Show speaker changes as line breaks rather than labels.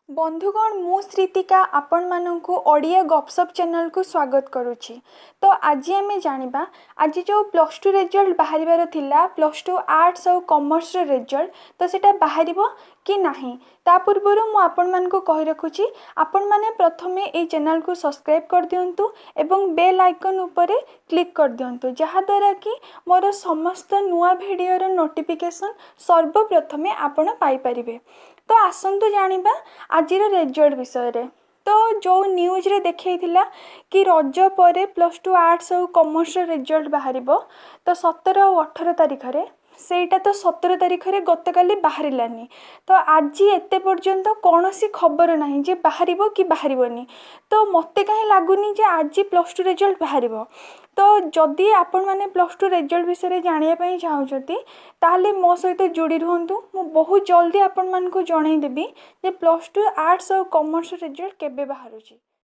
ବନ୍ଧୁଗଣ, ମୁଁ ଶ୍ରୀତିକା ଆପଣମାନଙ୍କୁ ଓଡ଼ିଆ ଗପସପ୍ ଚ୍ୟାନେଲକୁ ସ୍ୱାଗତ କରୁଛି। ତ ଆଜି ଆମେ ଜାଣିବା, ଆଜି ଯେଉଁ +2 ରେଜଲ୍ଟ ବାହାରିବାର ଥିଲା, +2 ଆର୍ଟ୍ସ ଆଉ କମର୍ସର ରେଜଲ୍ଟ, ତ ସେଇଟା ବାହାରିବ କି ନାହିଁ। ତା ପୂର୍ବରୁ ମୁଁ ଆପଣମାନଙ୍କୁ କହି ରଖୁଛି, ଆପଣମାନେ ପ୍ରଥମେ ଏଇ ଚ୍ୟାନେଲକୁ ସବସ୍କ୍ରାଇବ୍ କରିଦିଅନ୍ତୁ ଏବଂ ବେଲ୍ ଆଇକନ୍ ଉପରେ କ୍ଲିକ୍ କରିଦିଅନ୍ତୁ, ଯାହାଦ୍ୱାରା କି ମୋର ସମସ୍ତ ନୂଆ ଭିଡ଼ିଓର ନୋଟିଫିକେସନ୍ ସର୍ବପ୍ରଥମେ ଆପଣ ପାଇପାରିବେ। ତ ଆସନ୍ତୁ ଜାଣିବା ଆଜିର ରେଜଲ୍ଟ ବିଷୟରେ। ତ ଯେଉଁ ନ୍ୟୁଜ୍ରେ ଦେଖେଇଥିଲା କି ରଜ ପରେ +2 ଆର୍ଟ୍ସ ଆଉ କମର୍ସର ରେଜଲ୍ଟ ବାହାରିବ, ତ 17 ଆଉ 18 ତାରିଖରେ, ସେଇଟା ତ 17 ତାରିଖରେ ଗତକାଲି ବାହାରିଲାନି। ତ ଆଜି ଏତେ ପର୍ଯ୍ୟନ୍ତ କୌଣସି ଖବର ନାହିଁ ଯେ ବାହାରିବ କି ବାହାରିବନି। ତ ମୋତେ କାହିଁ ଲାଗୁନି ଯେ ଆଜି +2 ରେଜଲ୍ଟ ବାହାରିବ। ତ ଯଦି ଆପଣମାନେ +2 ରେଜଲ୍ଟ ବିଷୟରେ ଜାଣିବା ପାଇଁ ଚାହୁଁଛନ୍ତି, ତାହେଲେ ମୋ ସହିତ ଯୋଡ଼ି ରୁହନ୍ତୁ। ମୁଁ ବହୁତ ଜଲ୍ଦି ଆପଣମାନଙ୍କୁ ଜଣାଇଦେବି ଯେ +2 ଆର୍ଟ୍ସ ଆଉ କମର୍ସର ରେଜଲ୍ଟ କେବେ ବାହାରୁଛି।